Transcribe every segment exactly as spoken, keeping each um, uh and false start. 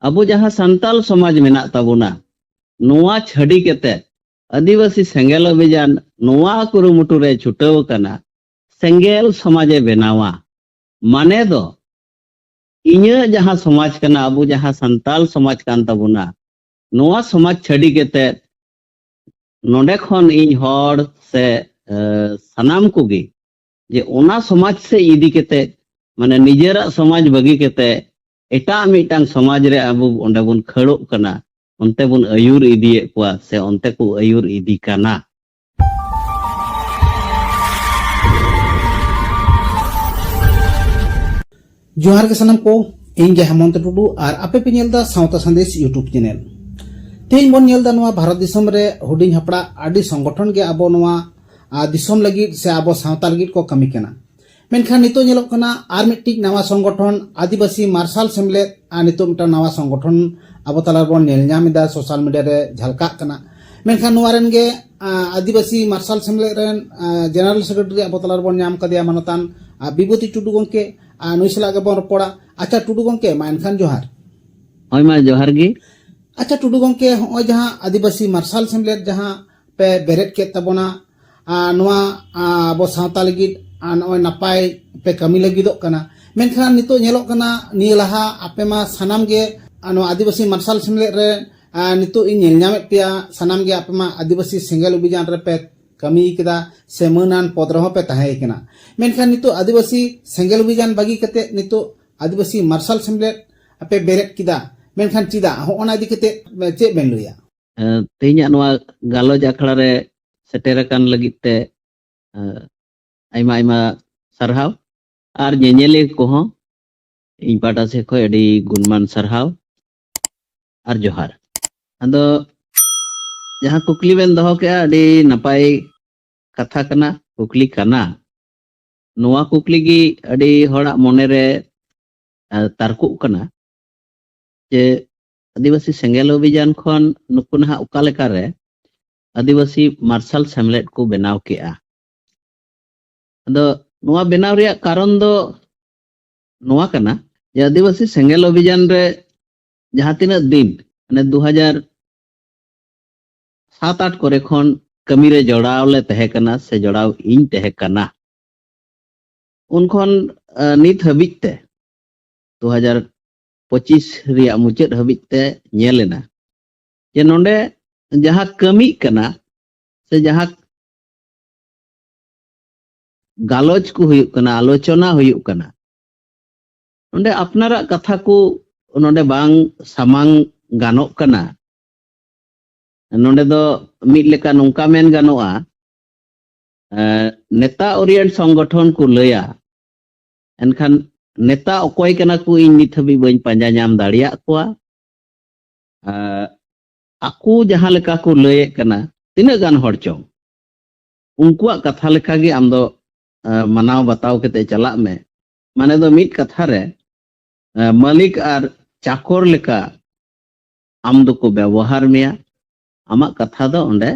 ᱟᱵᱚ ᱡᱟᱦᱟᱸ ᱥᱟᱱᱛᱟᱞ ᱥᱚᱢᱟᱡᱽ ᱢᱮᱱᱟᱜ ᱛᱟᱵᱚᱱᱟ, ᱱᱚᱣᱟ ᱪᱷᱟᱹᱰᱤ ᱠᱟᱛᱮ ᱟᱹᱫᱤᱵᱟᱹᱥᱤ ᱥᱮᱸᱜᱮᱞ ᱚᱵᱷᱤᱡᱟᱱ ᱱᱚᱣᱟ ᱠᱩᱨᱩᱢᱩᱴᱩ ᱨᱮ ᱪᱷᱩᱴᱟᱹᱣ ᱟᱠᱟᱱᱟ, ᱥᱮᱸᱜᱮᱞ ᱥᱚᱢᱟᱡᱽ ᱮ ᱵᱮᱱᱟᱣᱟ᱾ ᱢᱟᱱᱮ ᱫᱚ, ᱤᱧᱟᱹᱜ ᱡᱟᱦᱟᱸ ᱥᱚᱢᱟᱡᱽ ᱠᱟᱱᱟ, ᱟᱵᱚ ᱡᱟᱦᱟᱸ ᱥᱟᱱᱛᱟᱞ ᱥᱚᱢᱟᱡᱽ ᱠᱟᱱ ᱛᱟᱵᱚᱱᱟ, ᱱᱚᱣᱟ ᱥᱚᱢᱟᱡᱽ ᱪᱷᱟᱹᱰᱤ ᱠᱟᱛᱮ ᱱᱚᱰᱮ ᱠᱷᱚᱱ ᱤᱧ ᱦᱚᱲ ᱥᱮ, ᱮ, ᱥᱟᱱᱟᱢ ᱠᱚᱜᱮ ᱡᱮ ᱚᱱᱟ ᱥᱚᱢᱟᱡᱽ ᱥᱮᱫ ᱤᱫᱤ ᱠᱟᱛᱮ, ᱢᱟᱱᱮ ᱱᱤᱡᱮᱨᱟᱜ ᱥᱚᱢᱟᱡᱽ ᱵᱟᱹᱜᱤ ᱠᱟᱛᱮ ᱮᱴᱟᱜ ᱢᱤᱫᱴᱟᱝ ᱥᱚᱢᱟᱡᱽ ᱨᱮ ᱟᱵᱚ ᱚᱸᱰᱮ ᱵᱚᱱ ᱠᱷᱟᱹᱲᱚᱜ ᱠᱟᱱᱟ, ᱚᱱᱛᱮ ᱵᱚᱱ ᱟᱹᱭᱩᱨ ᱤᱫᱤᱭᱮᱫ ᱠᱚᱣᱟ ᱥᱮ ᱚᱱᱛᱮ ᱠᱚ ᱟᱹᱭᱩᱨ ᱤᱫᱤ ᱠᱟᱱᱟ᱾ ᱡᱚᱦᱟᱨ ᱜᱮ ᱥᱟᱱᱟᱢ ᱠᱚ, ᱤᱧ ᱜᱮ ᱦᱮᱢᱚᱱᱛ ᱴᱩᱰᱩ ᱟᱨ ᱟᱯᱮ ᱯᱮ ᱧᱮᱞ ᱮᱫᱟ ᱥᱟᱶᱛᱟ ᱥᱟᱸᱫᱮᱥ YouTube ᱪᱮᱱᱮᱞ᱾ ᱛᱮᱦᱮᱧ ᱵᱚᱱ ᱧᱮᱞ ᱮᱫᱟ ᱱᱚᱣᱟ ᱵᱷᱟᱨᱚᱛ ᱫᱤᱥᱚᱢ ᱨᱮ ᱦᱩᱰᱤᱧ ᱦᱟᱯᱲᱟᱜ ᱟᱹᱰᱤ ᱥᱚᱝᱜᱚᱴᱷᱚᱱ ᱜᱮ ᱟᱵᱚ ᱱᱚᱣᱟ, ᱟ, ᱫᱤᱥᱚᱢ ᱞᱟᱹᱜᱤᱫ ᱥᱮ ᱟᱵᱚ ᱥᱟᱶᱛᱟ ᱞᱟᱹᱜᱤᱫ ᱠᱚ ᱠᱟᱹᱢᱤ ᱠᱟᱱᱟ᱾ ᱢᱮᱱᱠᱷᱟᱱ ᱱᱤᱛᱚᱜ ᱧᱮᱞᱚᱜ ᱠᱟᱱᱟ ᱟᱨ ᱢᱤᱫᱴᱤᱡ ᱱᱟᱣᱟ ᱥᱚᱝᱜᱚᱴᱷᱚᱱ ᱟᱹᱫᱤᱵᱟᱹᱥᱤ ᱢᱟᱨᱥᱟᱞ ᱥᱮᱢᱞᱮᱫ, ᱟᱨ ᱱᱤᱛᱚᱜ ᱢᱤᱫᱴᱟᱝ ᱱᱟᱣᱟ ᱥᱚᱝᱜᱚᱴᱷᱚᱱ ᱟᱵᱚ ᱛᱟᱞᱟ ᱨᱮᱵᱚᱱ ᱧᱮᱞ ᱧᱟᱢ ᱮᱫᱟ, ᱥᱳᱥᱟᱞ ᱢᱤᱰᱤᱭᱟ ᱨᱮ ᱡᱷᱟᱞᱠᱟᱜ ᱠᱟᱱᱟ᱾ ᱢᱮᱱᱠᱷᱟᱱ ᱱᱚᱣᱟ ᱨᱮᱱ ᱜᱮ, ᱟ, ᱟᱹᱫᱤᱵᱟᱹᱥᱤ ᱢᱟᱨᱥᱟᱞ ᱥᱮᱢᱞᱮᱫ ᱨᱮᱱ, ᱟ, ᱡᱮᱱᱟᱨᱮᱞ ᱥᱮᱠᱨᱮᱴᱟᱨᱤ ᱟᱵᱚ ᱛᱟᱞᱟ ᱨᱮᱵᱚᱱ ᱧᱟᱢ ᱠᱟᱫᱮᱭᱟ ᱢᱟᱱᱚᱛᱟᱱ, ᱟ, ᱵᱤᱵᱷᱩᱛᱤ ᱴᱩᱰᱩ ᱜᱚᱢᱠᱮ, ᱟ, ᱱᱩᱭ ᱥᱟᱞᱟᱜ ᱜᱮᱵᱚᱱ ᱨᱚᱯᱚᱲᱟ᱾ ᱟᱪᱪᱷᱟ ᱴᱩᱰᱩ ᱜᱚᱢᱠᱮ, ᱢᱟ ᱮᱱᱠᱷᱟᱱ ᱡᱚᱦᱟᱨ᱾ ᱦᱳᱭ ᱢᱟ, ᱡᱚᱦᱟᱨ ᱜᱮ᱾ ᱟᱪᱪᱷᱟ ᱴᱩᱰᱩ ᱜᱚᱢᱠᱮ, ᱦᱚᱸᱜᱼᱚᱭ ᱡᱟᱦᱟᱸ ᱟᱹᱫᱤᱵᱟᱹᱥᱤ ᱢᱟᱨᱥᱟᱞ ᱥᱮᱢᱞᱮᱫ ᱡᱟᱦᱟᱸ ᱯᱮ ᱵᱮᱨᱮᱫ ᱠᱮᱫ ᱛᱟᱵᱚᱱᱟ, ᱟ, ᱱᱚᱣᱟ, ᱟ, ᱟᱵᱚ ᱥᱟᱶᱛᱟ ᱞᱟᱹᱜᱤᱫ, ᱟ, ᱱᱚᱜᱼᱚᱭ ᱱᱟᱯᱟᱭ ᱯᱮ ᱠᱟᱹᱢᱤ ᱞᱟᱹᱜᱤᱫᱚᱜ ᱠᱟᱱᱟ᱾ ᱢᱮᱱᱠᱷᱟᱱ ᱱᱤᱛᱚᱜ ᱧᱮᱞᱚᱜ ᱠᱟᱱᱟ, ᱱᱤᱭᱟᱹ ᱞᱟᱦᱟ ᱟᱯᱮ ᱢᱟ ᱥᱟᱱᱟᱢ ᱜᱮ, ᱟ, ᱱᱚᱣᱟ ᱟᱹᱫᱤᱵᱟᱹᱥᱤ ᱢᱟᱨᱥᱟᱞ ᱥᱮᱢᱞᱮᱫ ᱨᱮ, ᱟ, ᱱᱤᱛᱚᱜ ᱤᱧ ᱧᱮᱞ ᱧᱟᱢᱮᱫ ᱯᱮᱭᱟ, ᱥᱟᱱᱟᱢ ᱜᱮ ᱟᱯᱮ ᱢᱟ ᱟᱹᱫᱤᱵᱟᱹᱥᱤ ᱥᱮᱸᱜᱮᱞ ᱚᱵᱷᱤᱡᱟᱱ ᱨᱮᱯᱮ ᱠᱟᱹᱢᱤ ᱠᱮᱫᱟ ᱥᱮ ᱢᱟᱹᱱᱟᱱ ᱯᱚᱫ ᱨᱮᱦᱚᱸ ᱯᱮ ᱛᱟᱦᱮᱸ ᱠᱟᱱᱟ᱾ ᱢᱮᱱᱠᱷᱟᱱ ᱱᱤᱛᱚᱜ ᱟᱹᱫᱤᱵᱟᱹᱥᱤ ᱥᱮᱸᱜᱮᱞ ᱚᱵᱷᱤᱡᱟᱱ ᱵᱟᱹᱜᱤ ᱠᱟᱛᱮ ᱱᱤᱛᱚᱜ ᱟᱹᱫᱤᱵᱟᱹᱥᱤ ᱢᱟᱨᱥᱟᱞ ᱥᱮᱢᱞᱮᱫ ᱯᱮ ᱵᱮᱨᱮᱫ ᱠᱮᱫᱟ, ᱢᱮᱱᱠᱷᱟᱱ ᱪᱮᱫᱟᱜ? ᱦᱚᱸᱜᱼᱚ ᱱᱟ ᱤᱫᱤ ᱠᱟᱛᱮ ᱪᱮᱫ ᱵᱮᱱ ᱞᱟᱹᱭᱟ? ᱮ, ᱛᱮᱦᱮᱧᱟᱜ ᱱᱚᱣᱟ ᱜᱟᱞᱚᱪ ᱟᱠᱷᱲᱟ ᱨᱮ ᱥᱮᱴᱮᱨ ᱟᱠᱟᱱ ᱞᱟᱹᱜᱤᱫ ᱛᱮ, ᱮ, ᱟᱭᱢᱟ ᱟᱭᱢᱟ ᱥᱟᱨᱦᱟᱣ᱾ ᱟᱨ ᱧᱮᱧᱮᱞᱤᱭᱟᱹ ᱠᱚᱦᱚᱸ ᱤᱧ ᱯᱟᱦᱴᱟ ᱥᱮᱫ ᱠᱷᱚᱱ ᱟᱹᱰᱤ ᱜᱩᱱᱢᱟᱱ ᱥᱟᱨᱦᱟᱣ ᱟᱨ ᱡᱚᱦᱟᱨ᱾ ᱟᱫᱚ ᱡᱟᱦᱟᱸ ᱠᱩᱠᱞᱤ ᱵᱮᱱ ᱫᱚᱦᱚ ᱠᱮᱜᱼᱟ, ᱟᱹᱰᱤ ᱱᱟᱯᱟᱭ ᱠᱟᱛᱷᱟ ᱠᱟᱱᱟ, ᱠᱩᱠᱞᱤ ᱠᱟᱱᱟ᱾ ᱱᱚᱣᱟ ᱠᱩᱠᱞᱤ ᱜᱮ ᱟᱹᱰᱤ ᱦᱚᱲᱟᱜ ᱢᱚᱱᱮᱨᱮ, ᱮ, ᱛᱟᱨᱠᱚᱜ ᱠᱟᱱᱟ ᱡᱮ ᱟᱹᱫᱤᱵᱟᱹᱥᱤ ᱥᱮᱸᱜᱮᱞ ᱚᱵᱷᱤᱡᱟᱱ ᱠᱷᱚᱱ ᱱᱩᱠᱩ ᱱᱟᱦᱟᱜ ᱚᱠᱟ ᱞᱮᱠᱟᱨᱮ ᱟᱹᱫᱤᱵᱟᱹᱥᱤ ᱢᱟᱨᱥᱟᱞ ᱥᱮᱢᱞᱮᱫ ᱠᱚ ᱵᱮᱱᱟᱣ ᱠᱮᱜᱼᱟ᱾ ᱟᱫᱚ ᱱᱚᱣᱟ ᱵᱮᱱᱟᱣ ᱨᱮᱭᱟᱜ ᱠᱟᱨᱚᱱ ᱫᱚ ᱱᱚᱣᱟ ᱠᱟᱱᱟ ᱡᱮ ᱟᱹᱫᱤᱵᱟᱹᱥᱤ ᱥᱮᱸᱜᱮᱞ ᱚᱵᱷᱤᱡᱟᱱ ᱨᱮ ᱡᱟᱦᱟᱸ ᱛᱤᱱᱟᱹᱜ ᱫᱤᱱ, ᱢᱟᱱᱮ ᱫᱩ ᱦᱟᱡᱟᱨ ᱥᱟᱛ ᱟᱴ ᱠᱚᱨᱮ ᱠᱷᱚᱱ ᱠᱟᱹᱢᱤ ᱨᱮ ᱡᱚᱲᱟᱣ ᱞᱮ ᱛᱟᱦᱮᱸ ᱠᱟᱱᱟ ᱥᱮ ᱡᱚᱲᱟᱣ ᱤᱧ ᱛᱟᱦᱮᱸ ᱠᱟᱱᱟ, ᱩᱱ ᱠᱷᱚᱱ, ᱟᱸ, ᱱᱤᱛ ᱦᱟᱹᱵᱤᱡ ᱛᱮ, ᱫᱩ ᱦᱟᱡᱟᱨ ᱯᱚᱸᱪᱤᱥ ᱨᱮᱭᱟᱜ ᱢᱩᱪᱟᱹᱫ ᱦᱟᱹᱵᱤᱡ ᱛᱮ ᱧᱮᱞ ᱮᱱᱟ ᱡᱮ ᱱᱚᱰᱮ ᱡᱟᱦᱟᱸ ᱠᱟᱹᱢᱤᱜ ᱠᱟᱱᱟ ᱥᱮ ᱡᱟᱦᱟᱸ ᱜᱟᱞᱚᱪ ᱠᱚ ᱦᱩᱭᱩᱜ ᱠᱟᱱᱟ, ᱟᱞᱳᱪᱚᱱᱟ ᱦᱩᱭᱩᱜ ᱠᱟᱱᱟ, ᱱᱚᱰᱮ ᱟᱯᱱᱟᱨᱟᱜ ᱠᱟᱛᱷᱟ ᱠᱚ ᱱᱚᱰᱮ ᱵᱟᱝ ᱥᱟᱢᱟᱝ ᱜᱟᱱᱚᱜ ᱠᱟᱱᱟ᱾ ᱱᱚᱰᱮ ᱫᱚ ᱢᱤᱫ ᱞᱮᱠᱟ ᱱᱚᱝᱠᱟ ᱢᱮᱱ ᱜᱟᱱᱚᱜᱼᱟ, ᱮᱸ, ᱱᱮᱛᱟ ᱳᱨᱤᱭᱮᱱᱴ ᱥᱚᱝᱜᱚᱴᱷᱚᱱ ᱠᱚ ᱞᱟᱹᱭᱟ, ᱮᱱᱠᱷᱟᱱ ᱱᱮᱛᱟ ᱚᱠᱚᱭ ᱠᱟᱱᱟ ᱠᱚ ᱤᱧ ᱱᱤᱛ ᱦᱟᱹᱵᱤᱡ ᱵᱟᱹᱧ ᱯᱟᱸᱡᱟ ᱧᱟᱢ ᱫᱟᱲᱮᱭᱟᱜ ᱠᱚᱣᱟ᱾ ᱟᱸ, ᱟᱠᱚ ᱡᱟᱦᱟᱸ ᱞᱮᱠᱟ ᱠᱚ ᱞᱟᱹᱭᱮᱫ ᱠᱟᱱᱟ, ᱛᱤᱱᱟᱹᱜ ᱜᱟᱱ ᱦᱚᱲ ᱪᱚᱝ, ᱩᱱᱠᱩᱣᱟᱜ ᱠᱟᱛᱷᱟ ᱞᱮᱠᱟ ᱜᱮ ᱟᱢ ᱫᱚ, ᱟᱸ, ᱢᱟᱱᱟᱣ ᱵᱟᱛᱟᱣ ᱠᱟᱛᱮ ᱪᱟᱞᱟᱜ ᱢᱮ᱾ ᱢᱟᱱᱮ ᱫᱚ ᱢᱤᱫ ᱠᱟᱛᱷᱟ ᱨᱮ, ᱟᱸ, ᱢᱟᱹᱞᱤᱠ ᱟᱨ ᱪᱟᱠᱚᱨ ᱞᱮᱠᱟ ᱟᱢ ᱫᱚᱠᱚ ᱵᱮᱵᱚᱦᱟᱨ ᱢᱮᱭᱟ᱾ ᱟᱢᱟᱜ ᱠᱟᱛᱷᱟ ᱫᱚ ᱚᱸᱰᱮ,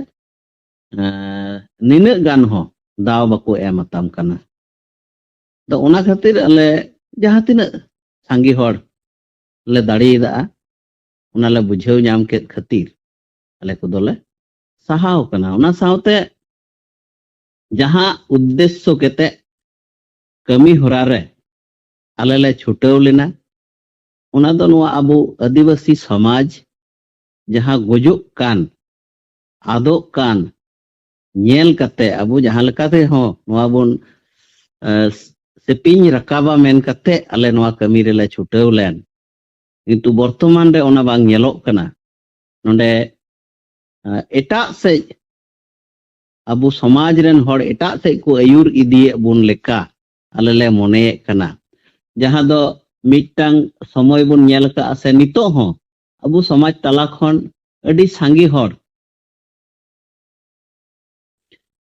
ᱟᱸ, ᱱᱤᱱᱟᱹᱜ ᱜᱟᱱ ᱦᱚᱸ ᱫᱟᱣ ᱵᱟᱠᱚ ᱮᱢ ᱟᱛᱟᱢ ᱠᱟᱱᱟ᱾ ᱟᱫᱚ ᱚᱱᱟ ᱠᱷᱟᱹᱛᱤᱨ ᱟᱞᱮ ᱡᱟᱦᱟᱸ ᱛᱤᱱᱟᱹᱜ ᱥᱟᱸᱜᱮ ᱦᱚᱲ ᱞᱮ ᱫᱟᱲᱮᱭᱟᱫᱟ, ᱚᱱᱟ ᱞᱮ ᱵᱩᱡᱷᱟᱹᱣ ᱧᱟᱢ ᱠᱮᱫ ᱠᱷᱟᱹᱛᱤᱨ ᱟᱞᱮ ᱠᱚᱫᱚᱞᱮ ᱥᱟᱦᱟᱣ ᱠᱟᱱᱟ᱾ ᱚᱱᱟ ᱥᱟᱶᱛᱮ ᱡᱟᱦᱟᱸ ᱩᱫᱽᱫᱮᱥᱥᱚ ᱠᱟᱛᱮ ᱠᱟᱹᱢᱤ ᱦᱚᱨᱟ ᱨᱮ ᱟᱞᱮ ᱞᱮ ᱪᱷᱩᱴᱟᱹᱣ ᱞᱮᱱᱟ, ᱚᱱᱟ ᱫᱚ ᱱᱚᱣᱟ ᱟᱵᱚ ᱟᱹᱫᱤᱵᱟᱹᱥᱤ ᱥᱚᱢᱟᱡᱽ ᱡᱟᱦᱟᱸ ᱜᱚᱡᱚᱜ ᱠᱟᱱ, ᱟᱫᱚᱜ ᱠᱟᱱ ᱧᱮᱞ ᱠᱟᱛᱮ ᱟᱵᱚ ᱡᱟᱦᱟᱸ ᱞᱮᱠᱟ ᱛᱮᱦᱚᱸ ᱱᱚᱣᱟ ᱵᱚᱱ, ᱮ, ᱥᱮᱯᱮᱧ ᱨᱟᱠᱟᱵᱟ ᱢᱮᱱ ᱠᱟᱛᱮ ᱟᱞᱮ ᱱᱚᱣᱟ ᱠᱟᱹᱢᱤ ᱨᱮᱞᱮ ᱪᱷᱩᱴᱟᱹᱣ ᱞᱮᱱ᱾ ᱠᱤᱱᱛᱩ ᱵᱚᱨᱛᱚᱢᱟᱱ ᱨᱮ ᱚᱱᱟ ᱵᱟᱝ ᱧᱮᱞᱚᱜ ᱠᱟᱱᱟ᱾ ᱱᱚᱰᱮ, ᱮ, ᱮᱴᱟᱜ ᱥᱮᱫ ᱟᱵᱚ ᱥᱚᱢᱟᱡᱽ ᱨᱮᱱ ᱦᱚᱲ ᱮᱴᱟᱜ ᱥᱮᱫ ᱠᱚ ᱟᱹᱭᱩᱨ ᱤᱫᱤᱭᱮᱫ ᱵᱚᱱ ᱞᱮᱠᱟ ᱟᱞᱮ ᱞᱮ ᱢᱚᱱᱮᱭᱮᱫ ᱠᱟᱱᱟ᱾ ᱡᱟᱦᱟᱸ ᱫᱚ ᱢᱤᱫᱴᱟᱝ ᱥᱚᱢᱚᱭ ᱵᱚᱱ ᱧᱮᱞ ᱟᱠᱟᱫᱼᱟ ᱥᱮ ᱱᱤᱛᱚᱜ ᱦᱚᱸ ᱟᱵᱚ ᱥᱚᱢᱟᱡᱽ ᱛᱟᱞᱟ ᱠᱷᱚᱱ ᱟᱹᱰᱤ ᱥᱟᱸᱜᱮ ᱦᱚᱲ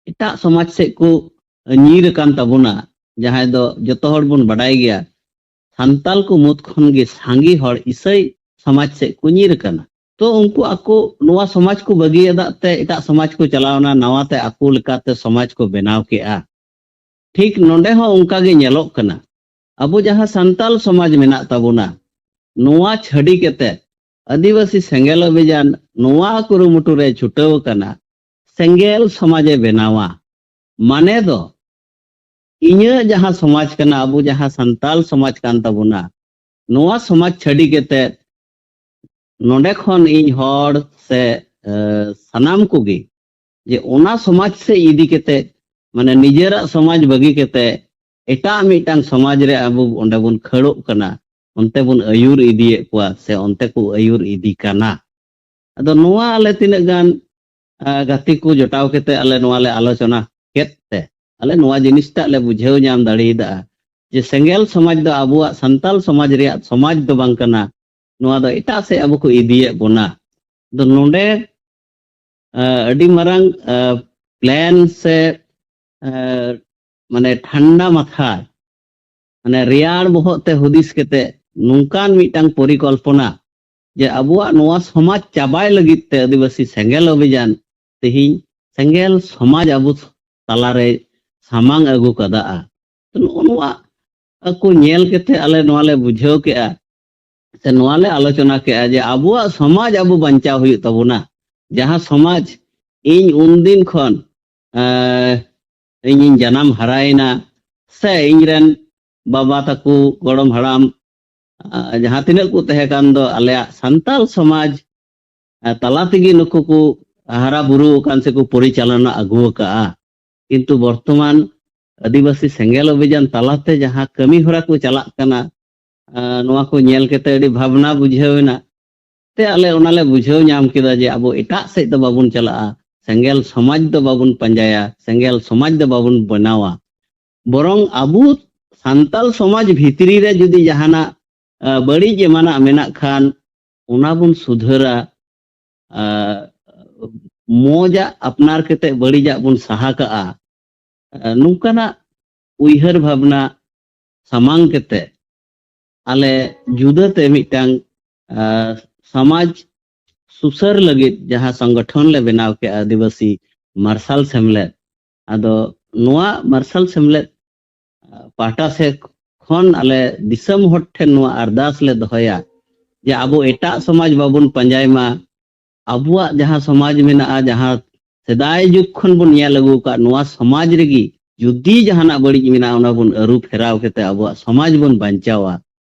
ᱮᱴᱟᱜ ᱥᱚᱢᱟᱡᱽ ᱥᱮᱫ ᱠᱚ ᱧᱤᱨ ᱟᱠᱟᱱ ᱛᱟᱵᱚᱱᱟ, ᱡᱟᱦᱟᱸᱭ ᱫᱚ ᱡᱚᱛᱚ ᱦᱚᱲ ᱵᱚᱱ ᱵᱟᱰᱟᱭ ᱜᱮᱭᱟ, ᱥᱟᱱᱛᱟᱞ ᱠᱚ ᱢᱩᱫᱽ ᱠᱷᱚᱱ ᱜᱮ ᱥᱟᱸᱜᱮ ᱦᱚᱲ ᱤᱥᱟᱹᱭ ᱥᱚᱢᱟᱡᱽ ᱥᱮᱫ ᱠᱚ ᱧᱤᱨ ᱟᱠᱟᱱᱟ᱾ ᱛᱚ ᱩᱱᱠᱩ ᱟᱠᱚ ᱱᱚᱣᱟ ᱥᱚᱢᱟᱡᱽ ᱠᱚ ᱵᱟᱹᱜᱤᱭᱟᱫᱟᱜ ᱛᱮ ᱮᱴᱟᱜ ᱥᱚᱢᱟᱡᱽ ᱠᱚ ᱪᱟᱞᱟᱣᱱᱟ, ᱱᱟᱣᱟ ᱛᱮ ᱟᱠᱚ ᱞᱮᱠᱟᱛᱮ ᱥᱚᱢᱟᱡᱽ ᱠᱚ ᱵᱮᱱᱟᱣ ᱠᱮᱜᱼᱟ᱾ ᱴᱷᱤᱠ ᱱᱚᱰᱮ ᱦᱚᱸ ᱚᱱᱠᱟ ᱜᱮ ᱧᱮᱞᱚᱜ ᱠᱟᱱᱟ᱾ ᱟᱵᱚ ᱡᱟᱦᱟᱸ ᱥᱟᱱᱛᱟᱞ ᱥᱚᱢᱟᱡᱽ ᱢᱮᱱᱟᱜ ᱛᱟᱵᱚᱱᱟ, ᱱᱚᱣᱟ ᱪᱷᱟᱹᱰᱤ ᱠᱟᱛᱮ ᱟᱹᱫᱤᱵᱟᱹᱥᱤ ᱥᱮᱸᱜᱮᱞ ᱚᱵᱷᱤᱡᱟᱱ ᱱᱚᱣᱟ ᱠᱩᱨᱩᱢᱩᱴᱩ ᱨᱮ ᱪᱷᱩᱴᱟᱹᱣ ᱟᱠᱟᱱᱟ, ᱥᱮᱸᱜᱮᱞ ᱥᱚᱢᱟᱡᱽ ᱮ ᱵᱮᱱᱟᱣᱟ᱾ ᱢᱟᱱᱮ ᱫᱚ ᱤᱧᱟᱹᱜ ᱡᱟᱦᱟᱸ ᱥᱚᱢᱟᱡᱽ ᱠᱟᱱᱟ, ᱟᱵᱚ ᱡᱟᱦᱟᱸ ᱥᱟᱱᱛᱟᱞ ᱥᱚᱢᱟᱡᱽ ᱠᱟᱱ ᱛᱟᱵᱚᱱᱟ, ᱱᱚᱣᱟ ᱥᱚᱢᱟᱡᱽ ᱪᱷᱟᱹᱰᱤ ᱠᱟᱛᱮ ᱱᱚᱰᱮ ᱠᱷᱚᱱ ᱤᱧ ᱦᱚᱲ ᱥᱮ, ᱮ, ᱥᱟᱱᱟᱢ ᱠᱚᱜᱮ ᱡᱮ ᱚᱱᱟ ᱥᱚᱢᱟᱡᱽ ᱥᱮᱫ ᱤᱫᱤ ᱠᱟᱛᱮ, ᱢᱟᱱᱮ ᱱᱤᱡᱮᱨᱟᱜ ᱥᱚᱢᱟᱡᱽ ᱵᱟᱹᱜᱤ ᱠᱟᱛᱮ ᱮᱴᱟᱜ ᱢᱤᱫᱴᱟᱝ ᱥᱚᱢᱟᱡᱽ ᱨᱮ ᱟᱵᱚ ᱚᱸᱰᱮ ᱵᱚᱱ ᱠᱷᱟᱹᱲᱚᱜ ᱠᱟᱱᱟ, ᱚᱱᱛᱮ ᱵᱚᱱ ᱟᱹᱭᱩᱨ ᱤᱫᱤᱭᱮᱫ ᱠᱚᱣᱟ ᱥᱮ ᱚᱱᱛᱮ ᱠᱚ ᱟᱹᱭᱩᱨ ᱤᱫᱤ ᱠᱟᱱᱟ᱾ ᱟᱫᱚ ᱱᱚᱣᱟ ᱟᱞᱮ ᱛᱤᱱᱟᱹᱜ ᱜᱟᱱ, ᱟ, ᱜᱟᱛᱮ ᱠᱚ ᱡᱚᱴᱟᱣ ᱠᱟᱛᱮ ᱟᱞᱮ ᱱᱚᱣᱟ ᱞᱮ ᱟᱞᱳᱪᱚᱱᱟ ᱠᱮᱫ ᱛᱮ ᱟᱞᱮ ᱱᱚᱣᱟ ᱡᱤᱱᱤᱥᱴᱟᱜ ᱞᱮ ᱵᱩᱡᱷᱟᱹᱣ ᱧᱟᱢ ᱫᱟᱲᱮᱭᱟᱫᱟ ᱡᱮ ᱥᱮᱸᱜᱮᱞ ᱥᱚᱢᱟᱡᱽ ᱫᱚ ᱟᱵᱚᱣᱟᱜ ᱥᱟᱱᱛᱟᱞ ᱥᱚᱢᱟᱡᱽ ᱨᱮᱭᱟᱜ ᱥᱚᱢᱟᱡᱽ ᱫᱚ ᱵᱟᱝ ᱠᱟᱱᱟ, ᱱᱚᱣᱟ ᱫᱚ ᱮᱴᱟᱜ ᱥᱮᱫ ᱟᱵᱚ ᱠᱚ ᱤᱫᱤᱭᱮᱫ ᱵᱚᱱᱟ᱾ ᱟᱫᱚ ᱱᱚᱰᱮ, ᱟ, ᱟᱹᱰᱤ ᱢᱟᱨᱟᱝ, ᱟ, ᱯᱞᱮᱱ ᱥᱮ, ᱟ, ᱢᱟᱱᱮ ᱴᱷᱟᱱᱰᱟ ᱢᱟᱛᱷᱟ, ᱢᱟᱱᱮ ᱨᱮᱭᱟᱲ ᱵᱚᱦᱚᱜ ᱛᱮ ᱦᱩᱫᱤᱥ ᱠᱟᱛᱮ ᱱᱚᱝᱠᱟᱱ ᱢᱤᱫᱴᱟᱝ ᱯᱚᱨᱤᱠᱚᱞᱯᱚᱱᱟ ᱡᱮ ᱟᱵᱚᱣᱟᱜ ᱱᱚᱣᱟ ᱥᱚᱢᱟᱡᱽ ᱪᱟᱵᱟᱭ ᱞᱟᱹᱜᱤᱫ ᱛᱮ ᱟᱹᱫᱤᱵᱟᱹᱥᱤ ᱥᱮᱸᱜᱮᱞ ᱚᱵᱷᱤᱡᱟᱱ ᱛᱮᱦᱮᱧ ᱥᱮᱸᱜᱮᱞ ᱥᱚᱢᱟᱡᱽ ᱟᱵᱚ ᱛᱟᱞᱟᱨᱮ ᱥᱟᱢᱟᱝ ᱟᱹᱜᱩ ᱠᱟᱫᱟ᱾ ᱱᱚᱜᱼᱚ ᱱᱚᱣᱟ ᱠᱚ ᱧᱮᱞ ᱠᱟᱛᱮ ᱟᱞᱮ ᱱᱚᱣᱟ ᱞᱮ ᱵᱩᱡᱷᱟᱹᱣ ᱠᱮᱜᱼᱟ ᱥᱮ ᱱᱚᱣᱟ ᱞᱮ ᱟᱞᱳᱪᱚᱱᱟ ᱠᱮᱜᱼᱟ ᱡᱮ ᱟᱵᱚᱣᱟᱜ ᱥᱚᱢᱟᱡᱽ ᱟᱵᱚ ᱵᱟᱧᱪᱟᱣ ᱦᱩᱭᱩᱜ ᱛᱟᱵᱚᱱᱟ᱾ ᱡᱟᱦᱟᱸ ᱥᱚᱢᱟᱡᱽ ᱤᱧ ᱩᱱᱫᱤᱱ ᱠᱷᱚᱱ, ᱮᱸ, ᱤᱧᱤᱧ ᱡᱟᱱᱟᱢ ᱦᱟᱨᱟᱭᱮᱱᱟ ᱥᱮ ᱤᱧᱨᱮᱱ ᱵᱟᱵᱟ ᱛᱟᱠᱚ, ᱜᱚᱲᱚᱢ ᱦᱟᱲᱟᱢ, ᱮᱸ, ᱡᱟᱦᱟᱸ ᱛᱤᱱᱟᱹᱜ ᱠᱚ ᱛᱟᱦᱮᱸ ᱠᱟᱱ ᱫᱚ ᱟᱞᱮᱭᱟᱜ ᱥᱟᱱᱛᱟᱞ ᱥᱚᱢᱟᱡᱽ, ᱮᱸ, ᱛᱟᱞᱟ ᱛᱮᱜᱮ ᱱᱩᱠᱩ ᱠᱚ ᱦᱟᱨᱟ ᱵᱩᱨᱩ ᱟᱠᱟᱱ ᱥᱮᱠᱚ ᱯᱚᱨᱤᱪᱟᱞᱚᱱᱟ ᱟᱹᱜᱩ ᱟᱠᱟᱫᱼᱟ᱾ ᱠᱤᱱᱛᱩ ᱵᱚᱨᱛᱚᱢᱟᱱ ᱟᱹᱫᱤᱵᱟᱹᱥᱤ ᱥᱮᱸᱜᱮᱞ ᱚᱵᱷᱤᱡᱟᱱ ᱛᱟᱞᱟᱛᱮ ᱡᱟᱦᱟᱸ ᱠᱟᱹᱢᱤ ᱦᱚᱨᱟ ᱠᱚ ᱪᱟᱞᱟᱜ ᱠᱟᱱᱟ, ᱟᱸ, ᱱᱚᱣᱟ ᱠᱚ ᱧᱮᱞ ᱠᱟᱛᱮ ᱟᱹᱰᱤ ᱵᱷᱟᱵᱽᱱᱟ ᱵᱩᱡᱷᱟᱹᱣ ᱮᱱᱟ᱾ ᱛᱮ ᱟᱞᱮ ᱚᱱᱟᱞᱮ ᱵᱩᱡᱷᱟᱹᱣ ᱧᱟᱢ ᱠᱮᱫᱟ ᱡᱮ ᱟᱵᱚ ᱮᱴᱟᱜ ᱥᱮᱫ ᱫᱚ ᱵᱟᱵᱚᱱ ᱪᱟᱞᱟᱜᱼᱟ, ᱥᱮᱸᱜᱮᱞ ᱥᱚᱢᱟᱡᱽ ᱫᱚ ᱵᱟᱵᱚᱱ ᱯᱟᱸᱡᱟᱭᱟ, ᱥᱮᱸᱜᱮᱞ ᱥᱚᱢᱟᱡᱽ ᱫᱚ ᱵᱟᱵᱚᱱ ᱵᱮᱱᱟᱣᱟ᱾ ᱵᱚᱨᱚᱝ ᱟᱵᱚ ᱥᱟᱱᱛᱟᱞ ᱥᱚᱢᱟᱡᱽ ᱵᱷᱤᱛᱨᱤ ᱨᱮ ᱡᱩᱫᱤ ᱡᱟᱦᱟᱱᱟᱜ, ᱟ, ᱵᱟᱹᱲᱤᱡ ᱮᱢᱟᱱᱟᱜ ᱢᱮᱱᱟᱜ ᱠᱷᱟᱱ ᱚᱱᱟ ᱵᱚᱱ ᱥᱩᱫᱷᱟᱹᱨᱟ, ᱟ, ᱢᱚᱡᱟᱜ ᱟᱯᱱᱟᱨ ᱠᱟᱛᱮ ᱵᱟᱹᱲᱤᱡᱟᱜ ᱵᱚᱱ ᱥᱟᱦᱟ ᱠᱟᱜᱼᱟ᱾ ᱟ, ᱱᱚᱝᱠᱟᱱᱟᱜ ᱩᱭᱦᱟᱹᱨ ᱵᱷᱟᱵᱽᱱᱟ ᱥᱟᱢᱟᱝ ᱠᱟᱛᱮ ᱟᱞᱮ ᱡᱩᱫᱟᱹᱛᱮ ᱢᱤᱫᱴᱟᱝ, ᱟ, ᱥᱚᱢᱟᱡᱽ ᱥᱩᱥᱟᱹᱨ ᱞᱟᱹᱜᱤᱫ ᱡᱟᱦᱟᱸ ᱥᱚᱝᱜᱚᱴᱷᱚᱱ ᱞᱮ ᱵᱮᱱᱟᱣ ᱠᱮᱜᱼᱟ, ᱟᱹᱫᱤᱵᱟᱹᱥᱤ ᱢᱟᱨᱥᱟᱞ ᱥᱮᱢᱞᱮᱫ᱾ ᱟᱫᱚ ᱱᱚᱣᱟ ᱢᱟᱨᱥᱟᱞ ᱥᱮᱢᱞᱮᱫ ᱯᱟᱦᱴᱟ ᱥᱮᱫ ᱠᱷᱚᱱ ᱟᱞᱮ ᱫᱤᱥᱚᱢ ᱦᱚᱲ ᱴᱷᱮᱱ ᱱᱚᱣᱟ ᱟᱨᱫᱟᱥ ᱞᱮ ᱫᱚᱦᱚᱭᱟ ᱡᱮ ᱟᱵᱚ ᱮᱴᱟᱜ ᱥᱚᱢᱟᱡᱽ ᱵᱟᱵᱚᱱ ᱯᱟᱸᱡᱟᱭ ᱢᱟ, ᱟᱵᱚᱣᱟᱜ ᱡᱟᱦᱟᱸ ᱥᱚᱢᱟᱡᱽ ᱢᱮᱱᱟᱜᱼᱟ, ᱡᱟᱦᱟᱸ ᱥᱮᱫᱟᱭ ᱡᱩᱜᱽ ᱠᱷᱚᱱ ᱵᱚᱱ ᱧᱮᱞ ᱟᱹᱜᱩ ᱟᱠᱟᱫ, ᱱᱚᱣᱟ ᱥᱚᱢᱟᱡᱽ ᱨᱮᱜᱮ ᱡᱩᱫᱤ ᱡᱟᱦᱟᱱᱟᱜ ᱵᱟᱹᱲᱤᱡ ᱢᱮᱱᱟᱜᱼᱟ, ᱚᱱᱟ ᱵᱚᱱ ᱟᱹᱨᱩ ᱯᱷᱮᱨᱟᱣ ᱠᱟᱛᱮ ᱟᱵᱚᱣᱟᱜ ᱥᱚᱢᱟᱡᱽ ᱵᱚᱱ ᱵᱟᱧᱪᱟᱣᱟ,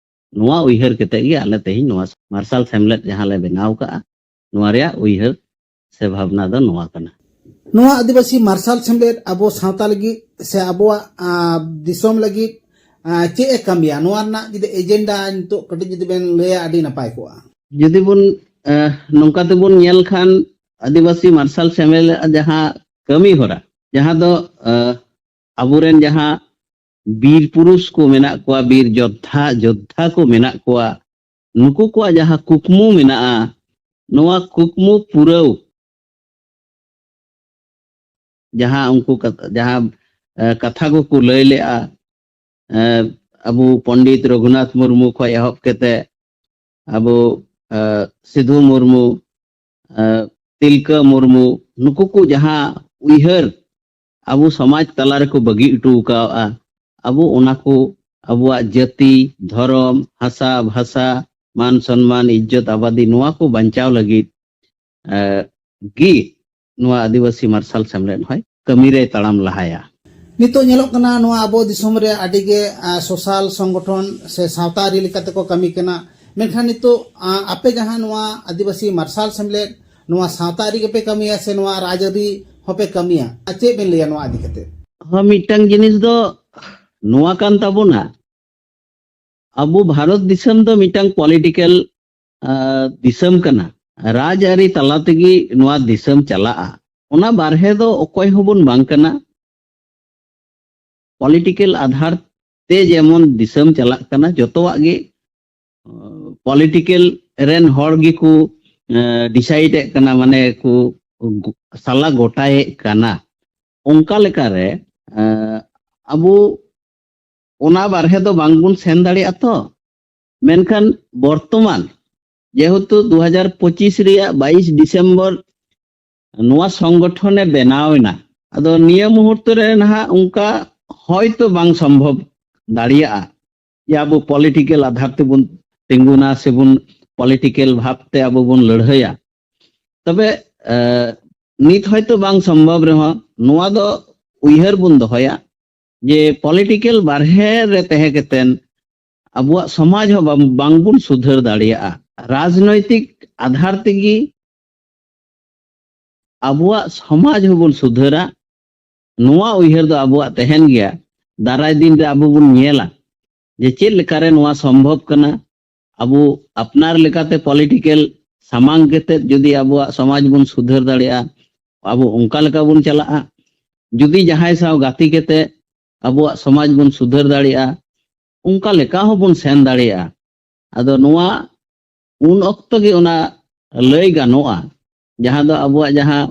ᱱᱚᱣᱟ ᱩᱭᱦᱟᱹᱨ ᱠᱟᱛᱮ ᱜᱮ ᱟᱞᱮ ᱛᱮᱦᱮᱧ ᱱᱚᱣᱟ ᱢᱟᱨᱥᱟᱞ ᱥᱮᱢᱞᱮᱫ ᱡᱟᱦᱟᱸ ᱞᱮ ᱵᱮᱱᱟᱣ ᱠᱟᱜᱼᱟ, ᱱᱚᱣᱟ ᱨᱮᱭᱟᱜ ᱩᱭᱦᱟᱹᱨ ᱥᱮ ᱵᱷᱟᱵᱽᱱᱟ ᱫᱚ ᱱᱚᱣᱟ ᱠᱟᱱᱟ᱾ ᱱᱚᱣᱟ ᱟᱹᱫᱤᱵᱟᱹᱥᱤ ᱢᱟᱨᱥᱟᱞ ᱥᱮᱢᱞᱮᱫ ᱟᱵᱚ ᱥᱟᱶᱛᱟ ᱞᱟᱹᱜᱤᱫ ᱥᱮ ᱟᱵᱚᱣᱟᱜ, ᱟ, ᱫᱤᱥᱚᱢ ᱞᱟᱹᱜᱤᱫ, ᱟ, ᱪᱮᱫ ᱮ ᱠᱟᱹᱢᱤᱭᱟ? ᱱᱚᱣᱟ ᱨᱮᱱᱟᱜ ᱡᱩᱫᱤ ᱮᱡᱮᱱᱰᱟ ᱱᱤᱛᱚᱜ ᱠᱟᱹᱴᱤᱡ ᱡᱩᱫᱤ ᱵᱮᱱ ᱞᱟᱹᱭᱟ, ᱟᱹᱰᱤ ᱱᱟᱯᱟᱭ ᱠᱚᱜᱼᱟ᱾ ᱡᱩᱫᱤ ᱵᱚᱱ, ᱟ, ᱱᱚᱝᱠᱟ ᱛᱮᱵᱚᱱ ᱧᱮᱞ ᱠᱷᱟᱱ, ᱟᱹᱫᱤᱵᱟᱹᱥᱤ ᱢᱟᱨᱥᱟᱞ ᱥᱮᱢᱞᱮᱫ ᱡᱟᱦᱟᱸ ᱠᱟᱹᱢᱤ ᱦᱚᱨᱟ, ᱡᱟᱦᱟᱸ ᱫᱚ, ᱟ, ᱟᱵᱚᱨᱮᱱ ᱡᱟᱦᱟᱸ ᱵᱤᱨ ᱯᱩᱨᱩᱥ ᱠᱚ ᱢᱮᱱᱟᱜ ᱠᱚᱣᱟ, ᱵᱤᱨ ᱡᱳᱫᱽᱫᱷᱟ, ᱡᱳᱫᱽᱫᱷᱟ ᱠᱚ ᱢᱮᱱᱟᱜ ᱠᱚᱣᱟ, ᱱᱩᱠᱩ ᱠᱚᱣᱟᱜ ᱡᱟᱦᱟᱸ ᱠᱩᱠᱢᱩ ᱢᱮᱱᱟᱜᱼᱟ, ᱱᱚᱣᱟ ᱠᱩᱠᱢᱩ ᱯᱩᱨᱟᱹᱣ ᱡᱟᱦᱟᱸ ᱩᱱᱠᱩ ᱠᱟᱛ-, ᱡᱟᱦᱟᱸ, ᱮ, ᱠᱟᱛᱷᱟ ᱠᱚᱠᱚ ᱞᱟᱹᱭ ᱞᱮᱜᱼᱟ, ᱮ, ᱟᱵᱚ ᱯᱚᱱᱰᱤᱛ ᱨᱚᱜᱷᱩᱱᱟᱛᱷ ᱢᱩᱨᱢᱩ ᱠᱷᱚᱱ ᱮᱦᱚᱵ ᱠᱟᱛᱮ ᱟᱵᱚ, ᱮ, ᱥᱤᱫᱷᱩ ᱢᱩᱨᱢᱩ, ᱮ, ᱛᱤᱞᱠᱟᱹ ᱢᱩᱨᱢᱩ, ᱱᱩᱠᱩ ᱠᱚ ᱡᱟᱦᱟᱸ ᱩᱭᱦᱟᱹᱨ ᱟᱵᱚ ᱥᱚᱢᱟᱡᱽ ᱛᱟᱞᱟ ᱨᱮᱠᱚ ᱵᱟᱹᱜᱤ ᱦᱚᱴᱚ ᱟᱠᱟᱫᱼᱟ, ᱟᱵᱚ ᱚᱱᱟ ᱠᱚ, ᱟᱵᱚᱣᱟᱜ ᱡᱟᱹᱛᱤ, ᱫᱷᱚᱨᱚᱢ, ᱦᱟᱥᱟ, ᱵᱷᱟᱥᱟ, ᱢᱟᱱ ᱥᱚᱱᱢᱟᱱ, ᱤᱡᱽᱡᱚᱛ ᱟᱵᱟᱫᱤ, ᱱᱚᱣᱟ ᱠᱚ ᱵᱟᱧᱪᱟᱣ ᱞᱟᱹᱜᱤᱫ, ᱮ, ᱜᱮ ᱱᱚᱣᱟ ᱟᱹᱫᱤᱵᱟᱹᱥᱤ ᱢᱟᱨᱥᱟᱞ ᱥᱮᱢᱞᱮᱫ ᱦᱚᱸᱭ ᱠᱟᱹᱢᱤ ᱨᱮᱭ ᱛᱟᱲᱟᱢ ᱞᱟᱦᱟᱭᱟ᱾ ᱱᱤᱛᱚᱜ ᱧᱮᱞᱚᱜ ᱠᱟᱱᱟ, ᱱᱚᱣᱟ ᱟᱵᱚ ᱫᱤᱥᱚᱢ ᱨᱮ ᱟᱹᱰᱤ ᱜᱮ, ᱟ, ᱥᱳᱥᱟᱞ ᱥᱚᱝᱜᱚᱴᱷᱚᱱ ᱥᱮ ᱥᱟᱶᱛᱟ ᱟᱹᱨᱤ ᱞᱮᱠᱟ ᱛᱮᱠᱚ ᱠᱟᱹᱢᱤ ᱠᱟᱱᱟ, ᱢᱮᱱᱠᱷᱟᱱ ᱱᱤᱛᱚᱜ, ᱟ, ᱟᱯᱮ ᱡᱟᱦᱟᱸ ᱱᱚᱣᱟ ᱟᱹᱫᱤᱵᱟᱹᱥᱤ ᱢᱟᱨᱥᱟᱞ ᱥᱮᱢᱞᱮᱫ, ᱱᱚᱣᱟ ᱥᱟᱶᱛᱟ ᱟᱹᱨᱤ ᱜᱮᱯᱮ ᱠᱟᱹᱢᱤᱭᱟ ᱥᱮ ᱱᱚᱣᱟ ᱨᱟᱡᱽᱟᱹᱨᱤ ᱦᱚᱸᱯᱮ ᱠᱟᱹᱢᱤᱭᱟ? ᱟᱨ ᱪᱮᱫ ᱵᱮᱱ ᱞᱟᱹᱭᱟ ᱱᱚᱣᱟ ᱤᱫᱤ ᱠᱟᱛᱮ? ᱦᱚᱸ, ᱢᱤᱫᱴᱟᱝ ᱡᱤᱱᱤᱥ ᱫᱚ ᱱᱚᱣᱟ ᱠᱟᱱ ᱛᱟᱵᱚᱱᱟ, ᱟᱵᱚ ᱵᱷᱟᱨᱚᱛ ᱫᱤᱥᱚᱢ ᱫᱚ ᱢᱤᱫᱴᱟᱝ ᱯᱚᱞᱤᱴᱤᱠᱮᱞ, ᱟ, ᱫᱤᱥᱚᱢ ᱠᱟᱱᱟ᱾ ᱨᱟᱡᱽᱟᱹᱨᱤ ᱛᱟᱞᱟ ᱛᱮᱜᱮ ᱱᱚᱣᱟ ᱫᱤᱥᱚᱢ ᱪᱟᱞᱟᱜᱼᱟ᱾ ᱚᱱᱟ ᱵᱟᱨᱦᱮ ᱫᱚ ᱚᱠᱚᱭ ᱦᱚᱸᱵᱚᱱ ᱵᱟᱝ ᱠᱟᱱᱟ᱾ ᱯᱚᱞᱤᱴᱤᱠᱮᱞ ᱟᱫᱷᱟᱨ ᱛᱮ ᱡᱮᱢᱚᱱ ᱫᱤᱥᱚᱢ ᱪᱟᱞᱟᱜ ᱠᱟᱱᱟ, ᱡᱚᱛᱚᱣᱟᱜ ᱜᱮ, ᱟ, ᱯᱚᱞᱤᱴᱤᱠᱮᱞ ᱨᱮᱱ ᱦᱚᱲ ᱜᱮᱠᱚ, ᱟ, ᱰᱤᱥᱟᱭᱤᱰ ᱮᱫ ᱠᱟᱱᱟ, ᱢᱟᱱᱮ ᱠᱚ ᱜᱚ-, ᱥᱟᱞᱟ ᱜᱚᱴᱟᱭᱮᱫ ᱠᱟᱱᱟ᱾ ᱚᱱᱠᱟ ᱞᱮᱠᱟᱨᱮ, ᱟ, ᱟᱵᱚ ᱚᱱᱟ ᱵᱟᱨᱦᱮ ᱫᱚ ᱵᱟᱝᱵᱚᱱ ᱥᱮᱱ ᱫᱟᱲᱮᱭᱟᱜᱼᱟ ᱛᱚ᱾ ᱢᱮᱱᱠᱷᱟᱱ ᱵᱚᱨᱛᱚᱢᱟᱱ ᱡᱮᱦᱮᱛᱩ ᱫᱩ ᱦᱟᱡᱟᱨ ᱯᱚᱸᱪᱤᱥ ᱨᱮᱭᱟᱜ ᱵᱟᱭᱤᱥ ᱰᱤᱥᱮᱢᱵᱚᱨ ᱱᱚᱣᱟ ᱥᱚᱝᱜᱚᱴᱷᱚᱱᱮ ᱵᱮᱱᱟᱣ ᱮᱱᱟ, ᱟᱫᱚ ᱱᱤᱭᱟᱹ ᱢᱩᱦᱩᱨᱛᱚ ᱨᱮ ᱱᱟᱦᱟᱜ ᱚᱱᱠᱟ ᱦᱚᱭᱛᱚ ᱵᱟᱝ ᱥᱚᱢᱵᱷᱚᱵ ᱫᱟᱲᱮᱭᱟᱜᱼᱟ ᱡᱮ ᱟᱵᱚ ᱯᱚᱞᱤᱴᱤᱠᱮᱞ ᱟᱫᱷᱟᱨ ᱛᱮᱵᱚᱱ ᱛᱤᱸᱜᱩᱱᱟ ᱥᱮᱵᱚᱱ ᱯᱚᱞᱤᱴᱤᱠᱮᱞ ᱵᱷᱟᱵᱽᱛᱮ ᱟᱵᱚ ᱵᱚᱱ ᱞᱟᱹᱲᱦᱟᱹᱭᱟ, ᱛᱚᱵᱮ ᱮ, ᱱᱤᱛ ᱦᱚᱭᱛᱳ ᱵᱟᱝ ᱥᱚᱢᱵᱷᱚᱵ ᱨᱮᱦᱚᱸ ᱱᱚᱣᱟ ᱫᱚ ᱩᱭᱦᱟᱹᱨ ᱵᱚᱱ ᱫᱚᱦᱚᱭᱟ ᱡᱮ ᱯᱚᱞᱤᱴᱤᱠᱮᱞ ᱵᱟᱨᱦᱮ ᱨᱮ ᱛᱟᱦᱮᱸ ᱠᱟᱛᱮᱱ ᱟᱵᱚᱣᱟᱜ ᱥᱚᱢᱟᱡᱽ ᱦᱚᱸ ᱵᱟᱝ, ᱵᱟᱝᱵᱚᱱ ᱥᱩᱫᱷᱟᱹᱨ ᱫᱟᱲᱮᱭᱟᱜᱼᱟ᱾ ᱨᱟᱡᱽᱱᱳᱭᱛᱤᱠ ᱟᱫᱷᱟᱨ ᱛᱮᱜᱮ ᱟᱵᱚᱣᱟᱜ ᱥᱚᱢᱟᱡᱽ ᱦᱚᱸᱵᱚᱱ ᱥᱩᱫᱷᱟᱹᱨᱟ, ᱱᱚᱣᱟ ᱩᱭᱦᱟᱹᱨ ᱫᱚ ᱟᱵᱚᱣᱟᱜ ᱛᱟᱦᱮᱱ ᱜᱮᱭᱟ᱾ ᱫᱟᱨᱟᱭ ᱫᱤᱱ ᱨᱮ ᱟᱵᱚ ᱵᱚᱱ ᱧᱮᱞᱟ ᱡᱮ ᱪᱮᱫ ᱞᱮᱠᱟᱨᱮ ᱱᱚᱣᱟ ᱥᱚᱢᱵᱷᱚᱵ ᱠᱟᱱᱟ᱾ ᱟᱵᱚ ᱟᱯᱱᱟᱨ ᱞᱮᱠᱟᱛᱮ ᱯᱚᱞᱤᱴᱤᱠᱮᱞ ᱥᱟᱢᱟᱝ ᱠᱟᱛᱮ ᱡᱩᱫᱤ ᱟᱵᱚᱣᱟᱜ ᱥᱚᱢᱟᱡᱽ ᱵᱚᱱ ᱥᱩᱫᱷᱟᱹᱨ ᱫᱟᱲᱮᱭᱟᱜᱼᱟ, ᱟᱵᱚ ᱚᱱᱠᱟ ᱞᱮᱠᱟ ᱵᱚᱱ ᱪᱟᱞᱟᱜᱼᱟ᱾ ᱡᱩᱫᱤ ᱡᱟᱦᱟᱸᱭ ᱥᱟᱶ ᱜᱟᱛᱮ ᱠᱟᱛᱮ ᱟᱵᱚᱣᱟᱜ ᱥᱚᱢᱟᱡᱽ ᱵᱚᱱ ᱥᱩᱫᱷᱟᱹᱨ ᱫᱟᱲᱮᱭᱟᱜᱼᱟ, ᱚᱱᱠᱟ ᱞᱮᱠᱟ ᱦᱚᱸᱵᱚᱱ ᱥᱮᱱ ᱫᱟᱲᱮᱭᱟᱜᱼᱟ᱾ ᱟᱫᱚ ᱱᱚᱣᱟ ᱩᱱ ᱚᱠᱛᱚ ᱜᱮ ᱚᱱᱟ ᱞᱟᱹᱭ ᱜᱟᱱᱚᱜᱼᱟ, ᱡᱟᱦᱟᱸ ᱫᱚ ᱟᱵᱚᱣᱟᱜ ᱡᱟᱦᱟᱸ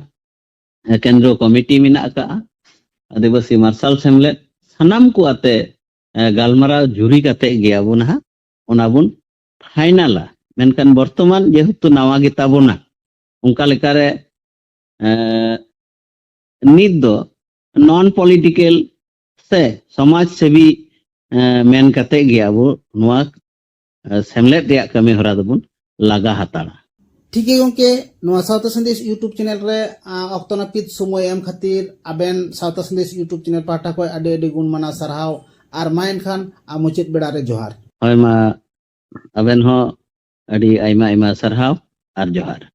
ᱠᱮᱱᱫᱨᱚ ᱠᱚᱢᱤᱴᱤ ᱢᱮᱱᱟᱜ ᱟᱠᱟᱫᱼᱟ, ᱟᱹᱫᱤᱵᱟᱹᱥᱤ ᱢᱟᱨᱥᱟᱞ ᱥᱮᱢᱞᱮᱫ, ᱥᱟᱱᱟᱢ ᱠᱚ ᱟᱛᱮ ᱮ, ᱜᱟᱞᱢᱟᱨᱟᱣ ᱡᱩᱨᱤ ᱠᱟᱛᱮ ᱜᱮ ᱟᱵᱚ ᱱᱟᱦᱟᱜ ᱚᱱᱟ ᱵᱚᱱ ᱯᱷᱟᱭᱱᱟᱞᱟ᱾ ᱢᱮᱱᱠᱷᱟᱱ ᱵᱚᱨᱛᱚᱢᱟᱱ ᱡᱮᱦᱮᱛᱩ ᱱᱟᱣᱟ ᱜᱮ ᱛᱟᱵᱚᱱᱟ, ᱚᱱᱠᱟ ᱞᱮᱠᱟᱨᱮ ᱮ, ᱱᱤᱛ ᱫᱚ ᱱᱚᱱ ᱯᱚᱞᱤᱴᱤᱠᱮᱞ ᱥᱮ ᱥᱚᱢᱟᱡᱽ ᱥᱮᱵᱤ ᱮ, ᱢᱮᱱ ᱠᱟᱛᱮ ᱜᱮ ᱟᱵᱚ ᱱᱚᱣᱟ ᱮ, ᱥᱮᱢᱞᱮᱫ ᱨᱮᱭᱟᱜ ᱠᱟᱹᱢᱤ ᱦᱚᱨᱟ ᱫᱚᱵᱚᱱ ᱞᱟᱜᱟ ᱦᱟᱛᱟᱲᱟ᱾ ᱴᱷᱤᱠ ᱜᱮ ᱜᱚᱢᱠᱮ, ᱱᱚᱣᱟ ᱥᱟᱶᱛᱟ ᱥᱟᱸᱫᱮᱥ YouTube ᱪᱮᱱᱮᱞ ᱨᱮ, ᱟ, ᱚᱠᱛᱚ ᱱᱟᱹᱯᱤᱛ ᱥᱚᱢᱚᱭ ᱮᱢ ᱠᱷᱟᱹᱛᱤᱨ ᱟᱵᱮᱱ ᱥᱟᱶᱛᱟ ᱥᱟᱸᱫᱮᱥ YouTube ᱪᱮᱱᱮᱞ ᱯᱟᱦᱴᱟ ᱠᱷᱚᱱ ᱟᱹᱰᱤ ᱟᱹᱰᱤ ᱜᱩᱱ ᱢᱟᱱᱟᱣ ᱥᱟᱨᱦᱟᱣ᱾ ᱟᱨ ᱢᱟ ᱮᱱᱠᱷᱟᱱ, ᱟ, ᱢᱩᱪᱟᱹᱫ ᱵᱮᱲᱟ ᱨᱮ ᱡᱚᱦᱟᱨ᱾ ᱦᱳᱭ ᱢᱟ, ᱟᱵᱮᱱ ᱦᱚᱸ ᱟᱹᱰᱤ ᱟᱭᱢᱟ ᱟᱭᱢᱟ ᱥᱟᱨᱦᱟᱣ ᱟᱨ ᱡᱚᱦᱟᱨ᱾